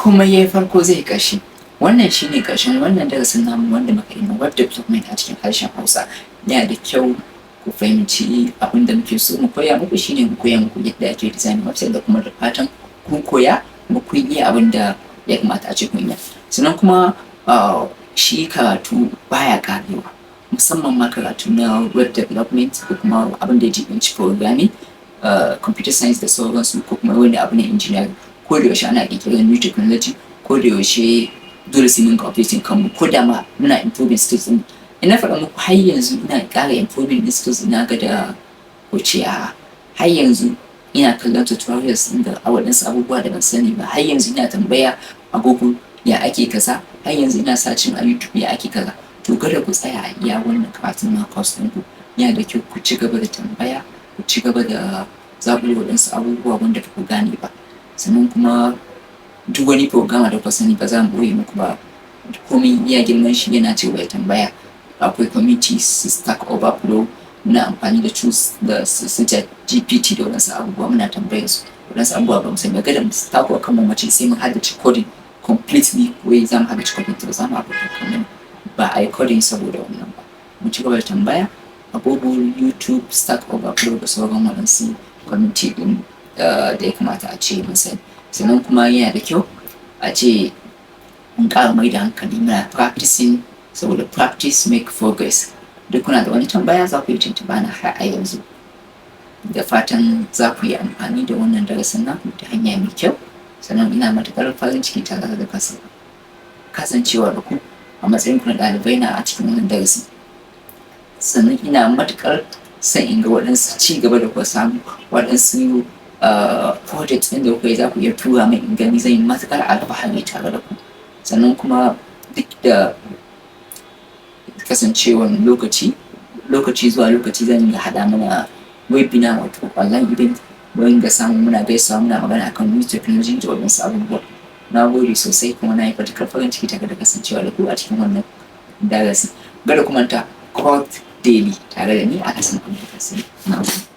Komai ya yi farko zai ƙarshe. Wannan shine ƙarshen wannan darasin namu wanda muka yi na web development a cikin harshen Hausa. Yana da kyau ku fahimci abin da muke so mu koya muku, shine mu koya muku yadda ake design website, da kuma da fatan kun koya kuma kun iya abin da ya kamata a ce kun iya. Sannan kuma shi karatu baya ƙarewa, musamman ma karatu na web development ko kuma abin da ya jiɓinci programming, computer science da sauransu, ko kuma wani abu na engineering. Ko da yaushe ana ƙirƙirar new technology, ko da yaushe dole sai mun ga updating kanmu, ko da ma muna improving skills ɗin. Ina faɗa muku, har yanzu ina ƙara improving ɗin skills ina ga da ko ce a har yanzu ina kallon tutorials ɗin da a waɗansu abubuwa da ban sani ba. Har yanzu ina tambaya a Google ya ake kaza, har yanzu ina searching a YouTube ya ake kaza. To, kada ku tsaya a iya wannan karatun na course ɗinku. Yana da kyau ku ci gaba da tambaya, ku ci gaba da zaƙulo waɗansu abubuwa wanda ba ku gane ba. Sannan kuma duk wani programmer da kuka sani, ba za mu ɓoye muku ba, komai iya girman shi yana cewa ya tambaya. Akwai communities, su Stack Overflow, muna amfani da tools da su GPT da waɗansu abubuwa, muna tambayar su waɗansu abubuwa ba mu sani ba. Kada mu takura kanmu mu ce sai mun haddace coding completely, wai za mu haddace coding. To, za mu haɗa kanmu ba a yi coding saboda wannan ba. Mu ci gaba da tambaya a Google, YouTube, Stack Overflow da sauran waɗansu community ɗin da ya kamata a ce mun sani. Sannan kuma yana da kyau a ce mun ƙara mai da hankali muna practicing, saboda practice make progress. Duk kuna da wani tambaya, za ku yi tuntuɓa na har a yanzu. Da fatan za ku yi amfani da wannan darasin naku ta hanya mai kyau. Sannan ina matuƙar farin ciki tare da kasancewa da ku a matsayin ku na ɗalibai na a cikin wannan darasi. Sannan ina matuƙar son in ga waɗansu ci gaba da kuka samu, waɗansu project ɗin da kuka yi, za ku iya tura min in gani, zan yi matuƙar alfahari tare da ku. Sannan kuma duk da kasancewan lokaci lokaci zuwa lokaci zan dinga haɗa mana webinar, wato online event, mu dinga samu muna gaisawa, muna magana akan new technology da waɗansu abubuwa. Na gode sosai, kuma na yi matuƙar farin ciki tare da kasancewa da ku a cikin wannan darasi. Kada ku manta, Code Daily tare da ni, Alhassan Abdulkasim. Na gode.